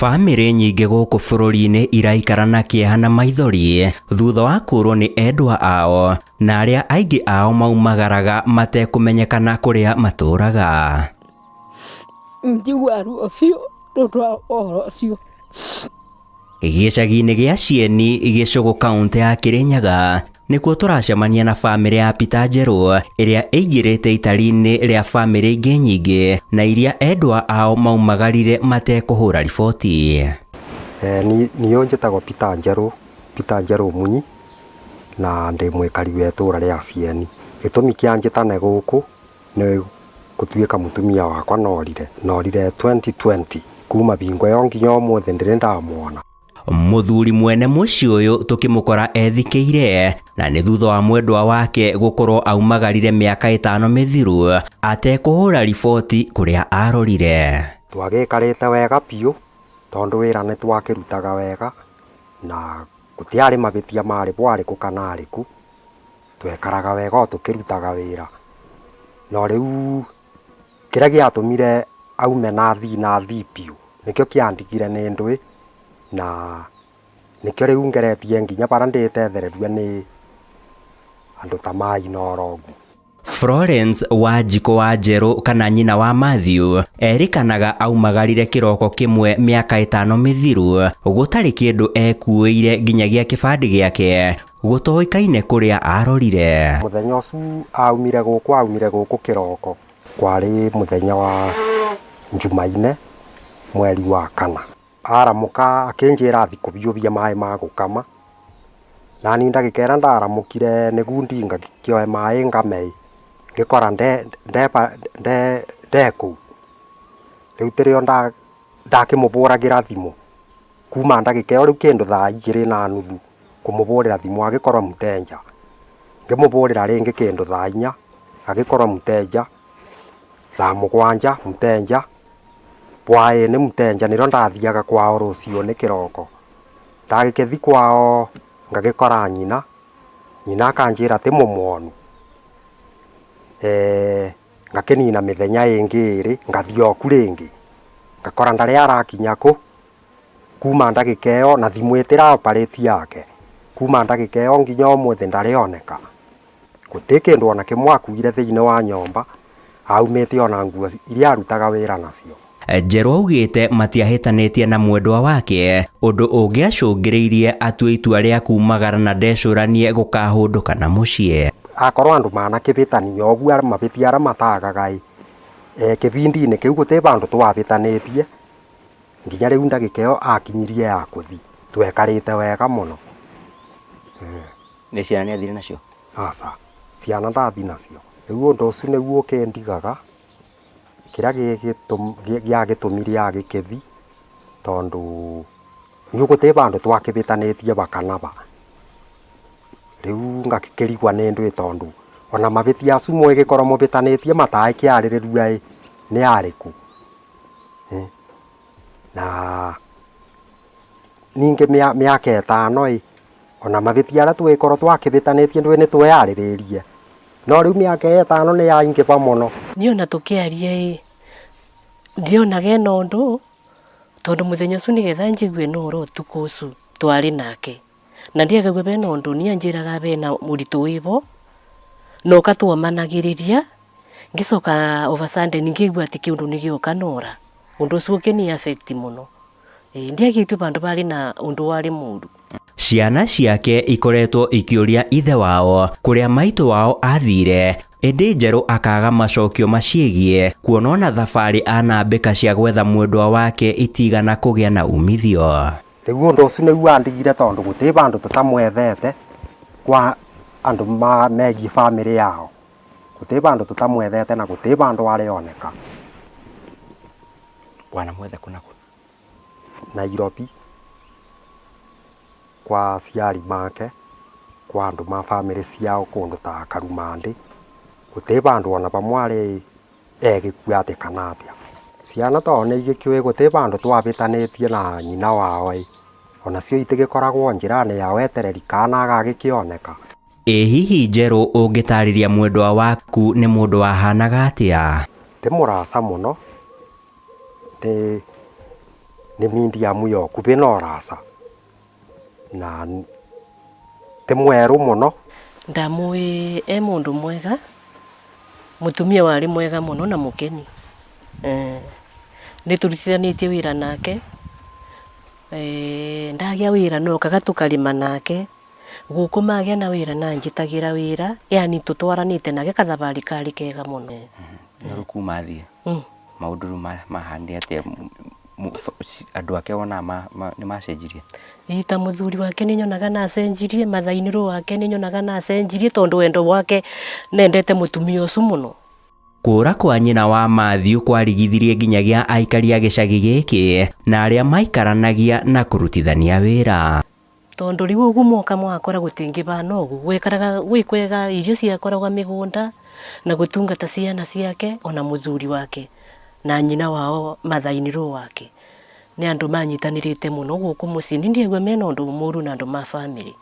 Bamĩrĩ nyingĩ gũkũ bũrũri-inĩ iraikara na kĩeha na maithori thutha wa kũũrwo nĩ endwa ao na arĩa aingĩ ao maumagaraga matekũmenyekana kũrĩa matũraga. Njigua ruo biũ nĩ ũndũ wa ũhoro ũcio. Gĩcagi-inĩ gĩa Cieni, Gĩcũgũ, kaũntĩ ya Kĩrĩnyaga nĩkuo tũracemania na bamĩrĩ ya Peter Njerũ ĩrĩa ĩingĩrĩte itari-inĩ rĩa bamĩrĩ ingĩ nyingĩ na iria endwa ao maumagarire matekũhũra riboti. Niĩ njĩtagwo Peter Njerũ, Peter Njerũ Munyi, na ndĩ mwĩkari wa itũra rĩa Cieni. Gĩtũmi kĩa njĩtane gũkũ nĩ gũtuĩka mũtumia wakwa norire, norire 2020 kuma bingo ĩyo nginya ũmũthĩ ndĩrĩ ndamwona. Mũthuri mwene mũciĩ ũyũ tũkĩmũkora ethikĩire na nĩ thutha wa mwendwa wake gũkorwo aumagarire mĩaka 5 mĩthiru atekũhũra riboti kũrĩa arorire. Twagĩikarĩte wega biũ tondũ wĩra nĩ twakĩrutaga wega na gũtiarĩ mabĩtia marĩ bo arĩkũ kana arĩkũ, twekaraga wega o tũkĩrutaga wĩra. No rĩu kĩrĩa gĩatũmire aume na athii na athii biũ nĩkĩo kĩandigire nĩ ndũĩ, na nĩkĩo rĩu ngeretie nginya bara ndĩtethererio nĩ andũ ta ma Inooro ũguo. Florence Wanjikũ wa Njerũ kana nyina wa Matthew erĩkanaga aumagarire kĩroko kĩmwe mĩaka 5 mĩthiru gũtarĩ kĩndũ ekuĩire nginyagia kĩbandĩ gĩake gũtoĩkaine kũrĩa arorire. Mũthenya ũcio aumire gũkũ, aumire gũkũ kĩroko, kwarĩ mũthenya wa Jumaine mweri wa 4. Aramũka akĩnjĩra athi kũbiũbia maĩ ma gũkama, na niĩ ndagĩka ĩrĩa ndaramũkire nĩguo ndinga ngĩkĩoe maĩ ngame ngĩkora nde kũu. Rĩu tĩrĩo ndakĩmũbũragĩra thimũ kuma ndagĩka ĩyo rĩu kĩndũ thaa 2:30 kũmũbũrĩra thimũ agĩkorwo mũtenja, ngĩmũbũrĩra rĩngĩ kĩndũ thaa 4 agĩkorwo mũtenja, thaa 7 mũtenja, hwaĩ-inĩ mũtenja nĩrĩo ndathiaga kwao rũciũ-inĩ kĩroko. Ndagĩkĩthi kwao ngagĩkora nyina, nyina akanjĩra ti mũmwonu. Ngakĩnina mĩthenya ĩngĩ ĩrĩ ngathiĩ o ku rĩngĩ, ngakora ndarĩ arakinya kũ kuma ndagĩka ĩyo na thimũ ĩtĩra operate yake kuma ndagĩka ĩyo nginya ũmũthĩ ndarĩ oneka. Gũtirĩ kĩndũ ona kĩmwe akuire thĩinĩ wa nyũmba, aumĩte ona nguo iria arutaga wĩra nacio. Njerũ augĩte matiahĩtanĩtie na mwendwa wake ũndũ ũngĩacũngĩrĩirie atue itua rĩa kumagara na ndecũranie gũkahũndũka na mũciĩ. Akorwo andũ manakĩbĩtania ũguo mabĩtia arĩa matagaga ĩ, kĩbindi-inĩ kĩu gũtirĩ bandũ twabĩtanĩtie nginya rĩu ndagĩka ĩyo akinyirie ya kũthi, twekarĩte wega mũno. Nĩ ciana nĩ athire nacio? Aca, ciana ndathi nacio. Rĩu ũndũ ũcio nĩguo ũkĩndigaga kĩrĩa gĩagĩtũmire agĩkĩthi tondũ niĩ gũtirĩ bandũ twakĩbĩtanĩtie ba kana ba. Rĩu ngakĩrigwa nĩ ndũĩ tondũ ona mabĩtia acio mwĩgĩkorwo mũbĩtanĩtie matagĩkĩarĩrĩria ĩ nĩ arĩkũ. Na ningĩ mĩaka 5 ĩ ona mabĩtia arĩa twĩkorwo twakĩbĩtanĩtie ndũĩ nĩ tweyarĩrĩrie, no rĩu mĩaka 5 nĩ yaingĩba mũno. Niĩ ona tũkĩaria ĩ ndionaga ena ũndũ tondũ mũthenya ũcio nĩgetha njigue no ũhoro ũtukũ ũcio twarĩ nake na ndiagaigua bena ũndũ, niĩ anjĩraga bena mũritũ wĩbo na ũkatwomanagĩrĩria, ngĩcoka over sudden ngĩigua atĩ kĩũndũ nĩgĩoka nora, ũndũ ũcio ũkĩni affect mũno. Ndiagĩtue bandũ barĩ na ũndũ warĩ mũru. Ciana ciake ikoretwo ikĩũria ithe wao kũrĩa maitũ wao athire, ĩndĩ Njerũ akaga macokio maciĩgiĩ kuona ona thabarĩ anambĩka cia gwetha mwendwa wake itigana kũgĩa na umithio. Rĩu ũndũ ũcio nĩguo andigire tondũ gũtirĩ bandũ tũtamwethete kwa andũ megiĩ bamĩrĩ yao, gũtirĩ bandũ tũtamwethete na gũtirĩ bandũ arĩoneka. Wanamwetha kũ na kũ? Nairobi kwa aciari make, kwa andũ ma bamĩrĩ ciao kũndũ ta Karumandĩ, gũtirĩ bandũ ona bamwe arĩ egĩkua atĩ kana atĩa. Ciana tondũ nĩ igĩkĩũĩ gũtirĩ bandũ twabĩtanĩtie na nyina wao ĩ, onacio itigĩkoragwo njĩra-inĩ ya wetereri kana agagĩkĩoneka. Ĩ hihi Njerũ ũngĩtarĩria mwendwa waku nĩ mũndũ wahanaga atĩa? Ti mũraca mũno, Nĩ medium ya ũkuhĩ na ũraca na ti mwerũ mũno. Ndamũĩ e mũndũ mwega, mũtumia warĩ mwega mũno na mũkeni. Nĩ tũrutithanĩtie wĩra nake, ndagĩa wĩra nokaga tũkarĩma nake, gũkũ magĩa na wĩra na njĩtagĩra wĩra, yani tũtwaranĩte nake kathabarĩ karĩ kega mũno. No rĩu kuma athiĩ maũndũ rĩu mahanire atĩa? Andũ ake wona nĩ macenjirie? Ĩ ta mũthuri wake nĩ nyonaga na acenjirie, mathainĩrwo wake nĩ nyonaga na acenjirie tondũ wendo wake nendete mũtumia ũcio mũno. Kũra kwa nyina wa Matthew kwarigithirie nginyagia aikari a gĩcagi gĩkĩ na arĩa maikaranagia na kũrutithania wĩra. Tondũ rĩu ũguo moka mwakora gũtingĩbana ũguo, gwĩkaraga gwĩ kwega, irio ciakoragwo mĩgũnda na gũtungata ciana ciake ona mũthuri wake na nyina wao mathainĩrwo wake. Nĩ andũ manyitanĩrĩte mũno gũkũ mũciĩ, nĩ ndiaigua mena ũndũ mũru na andũ ma bamĩrĩ.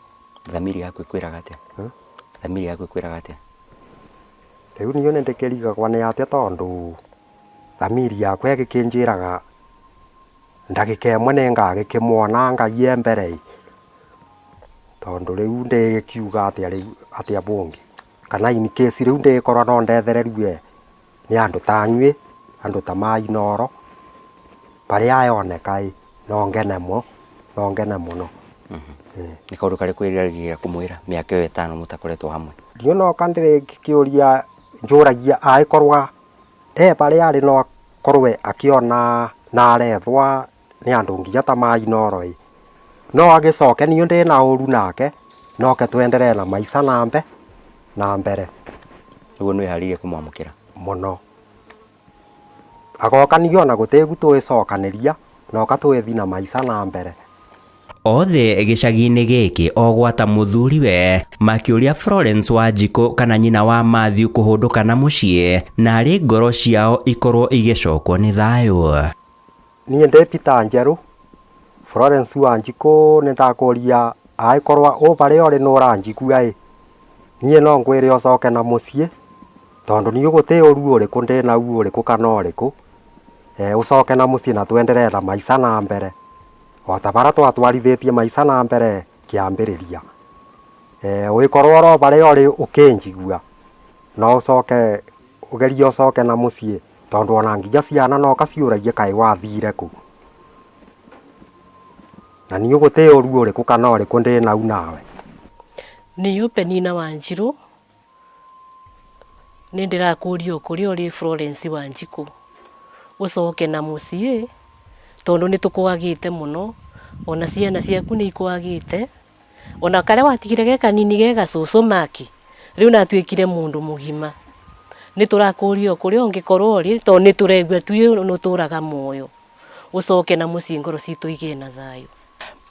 Thamiri yaku ĩkwĩraga atĩa? Thamiri yaku ĩkwĩraga atĩa? Rĩu niĩ nĩ ndĩkĩrigagwo nĩ atĩa tondũ thamiri yakwa ĩgĩkĩnjĩraga ndagĩka ĩmwe nĩ ngagĩkĩmwona Ngai e mbere ĩ, tondũ rĩu ndĩgĩkiuga atĩa rĩu atĩa bũngĩ, kana in case rĩu ndĩkorwo no ndethererue nĩ andũ ta anyuĩ, andũ ta ma Inooro, barĩa ayoneka ĩ no ngene no ngene mũno. Nĩ kaũndũ karĩkũ wĩriragĩria kũmwĩra mĩaka ĩyo ĩtano mũtakoretwo hamwe? Niĩ noka ndĩrĩkĩũria njũragia angĩkorwo e barĩa arĩ no akorwe akĩona na arethwa nĩ andũ nginya ta ma Inooro ĩ, no agĩcoke niĩ ndĩna ũru nake noke twenderee na maica na mbere. Ũguo nĩ wĩharĩirie kũmwamũkĩra? Mũno. Agoka niĩ ona gũtĩgu twĩcokanĩria noka twĩthi na maica na mbere. Othe gĩcagi-inĩ gĩkĩ o gwata mũthuriwe makĩũria Florence Wanjikũ kana nyina wa Matthew kũhũndũka na mũciĩ na arĩ ngoro ciao ikorwo igĩcokwo nĩ thayũ. Niĩ ndĩ Peter Njerũ, Florence Wanjikũ nĩ ndakũria angĩkorwo ũ barĩa ũrĩ nĩ ũranjigua ĩ, niĩ no ngwĩre ũcoke na mũciĩ tondũ niĩ gũtĩ ũru ũrĩkũ ndĩna ũrĩkũ kana ũrĩkũ, ũcoke na mũciĩ na twenderee na maica na mbere o ta bara twatwarithĩtie maica na mbere kĩambĩrĩria. Ũgĩkorwo oro barĩa ũrĩ ũkĩnjigua no ũcoke ũgerie ũcoke na mũciĩ tondũ ona nginya ciana no kaciũragie kaĩ wathire kũ, na niĩ gũtĩ ũru ũrĩkũ kana ũrĩkũ ndĩnau nawe. Niĩ Penina Wanjirũ nĩ ndĩrakũria kũrĩa ũrĩ Florence Wanjikũ ũcoke na mũciĩ tondũ nĩ tũkwagĩte mũno, ona ciana ciaku nĩ ikwagĩte, ona karĩa watigire ge kanini ge gacũcũ maki rĩu natuĩkire mũndũ mũgima. Nĩ tũrakũria kũrĩa ũngĩkorwo ũrĩ tondũ nĩ tũraigua twĩ nĩ ũtũraga muoyo, ũcoke na mũciĩ ngoro citũ igĩe na thayũ.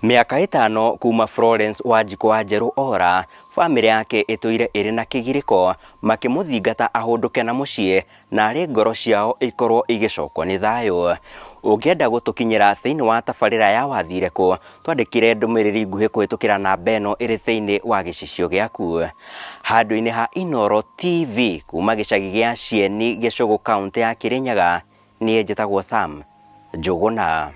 Mĩaka ĩtano kuma Florence Wanjikũ wa Njerũ ora, bamĩrĩ yake ĩtũire ĩrĩ na kĩgirĩko makĩmũthingata ahũndũke na mũciĩ na arĩ ngoro ciao ikorwo igĩcokwo nĩ thayũ. Ũngĩenda gũtũkinyĩra thĩinĩ wa tabarĩra ya wathire kũ, twandĩkĩre ndũmĩrĩri nguhĩ kũhĩtũkĩra namba ĩno ĩrĩ thĩinĩ wa gĩcicio gĩaku. Handũ-inĩ ha Inooro TV kuma gĩcagi gĩa Cieni Gĩcũgũ kaũntĩ ya Kĩrĩnyaga, niĩ njĩtagwo Sam Njũgũna.